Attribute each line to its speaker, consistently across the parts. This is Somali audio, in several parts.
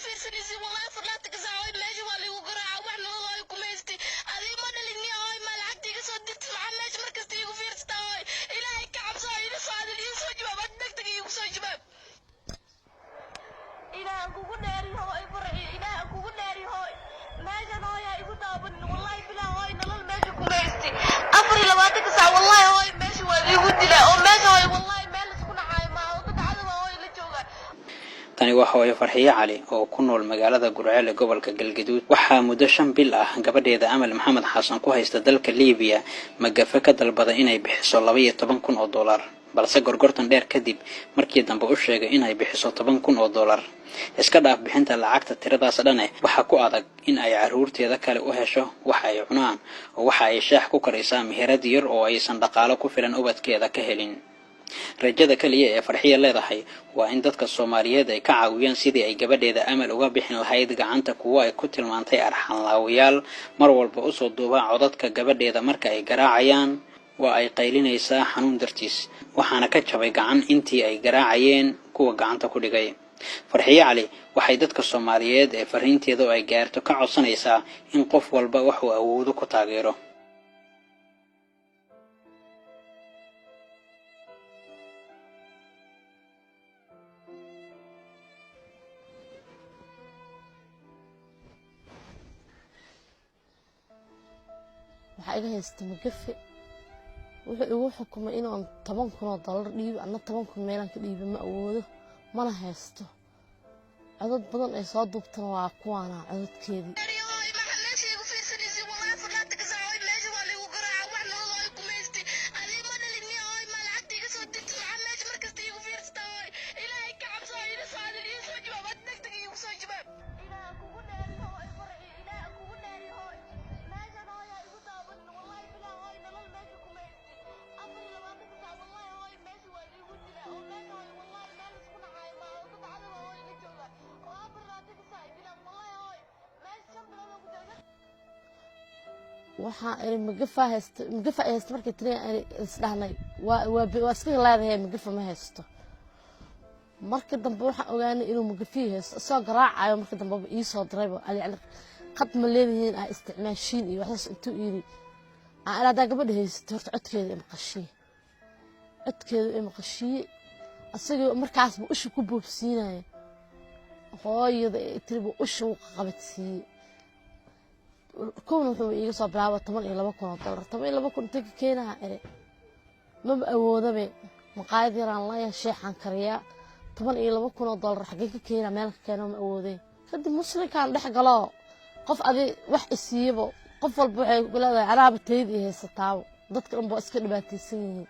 Speaker 1: Fiirsanaysi wallahi 24-ka saac, hooy, meesha waa liigu garaaca. Wax nolol, hooy, kuma haysti. Adii ma dhalin miya, hooy? Ma lacagta iga soo dirtid? Maxaa meesha markasta iigu fiirsataa, hooy? Ilaahay ka cabso, hooy. Ila soo hadal, ii soo jawaab ad, degdeg iigu soo jawaab. Ilaahan kugu dheeri, hooy Farxiyo. Ilaahan kugu dheeri, hooy. Meeshan, hooy, ha igu daabanin. Wallahi bilaa, hooy, nolol meesha kuma haysti. 24-ka saac, wallahi, hooy, meesha waa liigu dilaa oo meesha, hooy, wallahi meel isku nacaayo maaha oo dad cadowa, hooy, la jooga.
Speaker 2: Tani waa hooyo Farxiyo Cali oo ku nool magaalada Gurceel ee gobolka Galgaduud. Waxaa muddo 5 bil ah gabadheeda Amal Maxamed Xasan ku haysta dalka Liibiya magafe ka dalbada inay bixiso $12,000, balse gorgortan dheer kadib markii dambe u sheegay inay bixiso $10,000. Iska dhaaf bixinta lacagta tiradaas dhane, waxaa ku adag in ay carruurteeda kale u hesho waxa ay cunaan, oo waxa ay shaax ku karaysaa meherad yar oo aysan dhaqaalo ku filan ubadkeeda ka helin. Rajada kaliya ee Farxiya leedahay waa in dadka Soomaaliyeed ay ka caawiyaan sidii ay gabadheeda Amal uga bixin lahayd gacanta kuwo ay ku tilmaantay arxanlaawayaal mar walba usoo duuba codadka gabadheeda marka ay garaacayaan. Waa ay qaylinaysaa xanuun dartiis, waxaana ka jabay gacan intii ay garaacayeen kuwa gacanta ku dhigay. Farxiye Cali waxay dadka Soomaaliyeed ee fariinteeda oo ay gaarto ka codsanaysaa in qof walba waxuu awoodo ku taageero.
Speaker 3: Waxaa iga haysta magafe. Wuxuu igu xukumay inaan $10,000 dhiibo. Anna 10,000 meelaan ka dhiibo ma awoodo, mana haysto. Codad badan ay soo duubtana waa kuwaana codadkeedii.
Speaker 1: Hooy, maxaa meesha igu fiirsanaysi? Wallahi 24-ka saac, hooy, meesha waa liigu garaaca. Wax nolol, hooy, kuma haysti. Adii ma dhalin miya, hooy? Ma lacagta iga soo dirtid? Maxaa meesha markasta iigu fiirsataa, hooy? Ilaahay ka cabso, hooy. Ila soo hadal, ii soo jawaab ad, degdeg iigu soo jawaab. Ilaahan kugu dheeri, hooy Farxiyo. Ilaahan kugu dheeri, hooy. Meeshan, hooy, ha igu daabanin. Wallahi bilaa, hooy, nolol meesha kuma haysti. 24-ka saac, wallahi, hooy, meesha waa liigu dilaa oo meesha, hooy, wallahi meel isku nacaayo maaha oo dad cadowa, hooy, la jooga oo 24-ka saac ay dilaan. Wallahi, hooy, meesha 5 bilood oo ku jooga.
Speaker 3: Waxaa iri magafa haysta, magafa ay haysta. Markay tiri isdhahnay waa iska leedahay, magafa ma haysto. Marka dambe waxaan ogaanay inuu magafihii haysto, isagoo garaacayo. Marka dambeba iisoo dirayba, yani qad ma leedihiin aa isticmaashiin iyo waxsaas intuu yiri aan haddaa gabadha haysato horta codkeeda imaqashiye, codkeeda imaqashiye. Asagoo markaasba usha ku boobsiinaya hooyada ee tiriba usha uu qabadsiiyey. Kowna wuxuu iiga soo bilaaba $12,000. 12,000 intee ka keenaha ere? Maba awoodabe. Maqaayad yaraan leeyahay, sheexaan kariyaa. $12,000 xaggee ka keena? Meel ka keeno ma awoodeen. Kadib muslimkaan dhex galo, qof adi wax isiiyabo, qof walba waxay leedahay anaaba tayda i haysataabo. Dadka dhan ba iska dhibaataysan yihiin.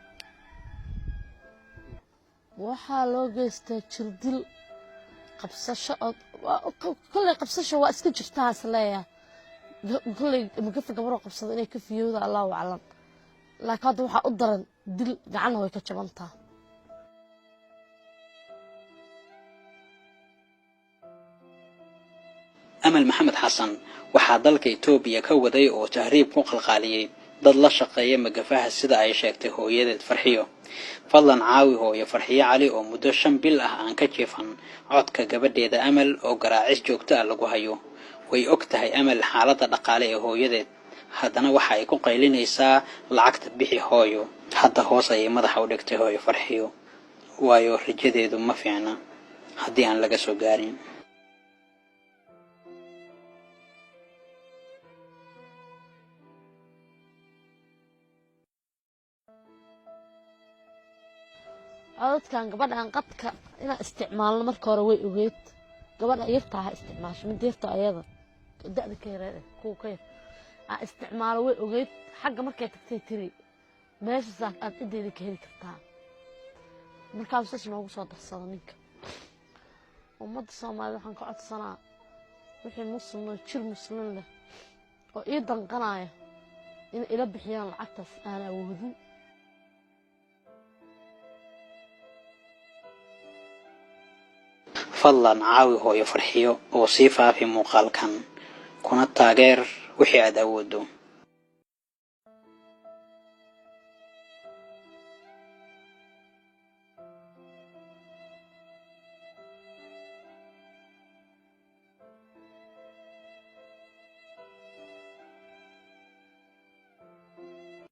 Speaker 3: Waxaa loo geystaa jirdil, qabsasho. Kolley qabsasho waa iska jirtaas leeyahay. Kolley magafa gabaroo qabsada inay ka fiyooda, Allahu aclam, laakiin hadda waxaa u daran dil, gacanna way ka jabantaa.
Speaker 2: Amal Maxamed Xasan waxaa dalka Itoobiya ka waday oo tahriib ku qalqaaliyey dad la shaqeeya magafaha, sida ay sheegtay hooyadeed Farxiyo. Fadlan caawi hooyo Farxiyo Cali oo muddo 5 bil ah aan ka jiifan codka gabadheeda Amal oo garaacis joogto ah lagu hayo. Way og tahay Amal xaaladda dhaqaale ee hooyadeed, haddana waxa ay ku qaylinaysaa lacagta bixi, hooyo. Hadda hoos ayay madaxa u dhigtay hooyo Farxiyo, waayo rajadeedu ma fiicna haddii aan laga soo gaarin.
Speaker 3: Codadkan gabadhan qadka inaan isticmaalno marka hore way ogeed. Gabadha yartaa ha isticmaasho, mid yarta ayada da'da ka yareed, kuwa ka yar aa isticmaalo, way ogeyd. Xagga markay tagtay tiri meeshaas aad cideeda ka heli kartaa. Markaasuu saas noogu soo darsada ninka. Ummadda Soomaalida waxaan ka codsanaa wixii muslim oo jir muslim leh oo ii danqanaya in ila bixiyaan lacagtaas aan awoodin.
Speaker 2: Fadlan caawi hooyo Farxiyo oo sii faafi muuqaalkan, kuna taageer wixii aad awooddo.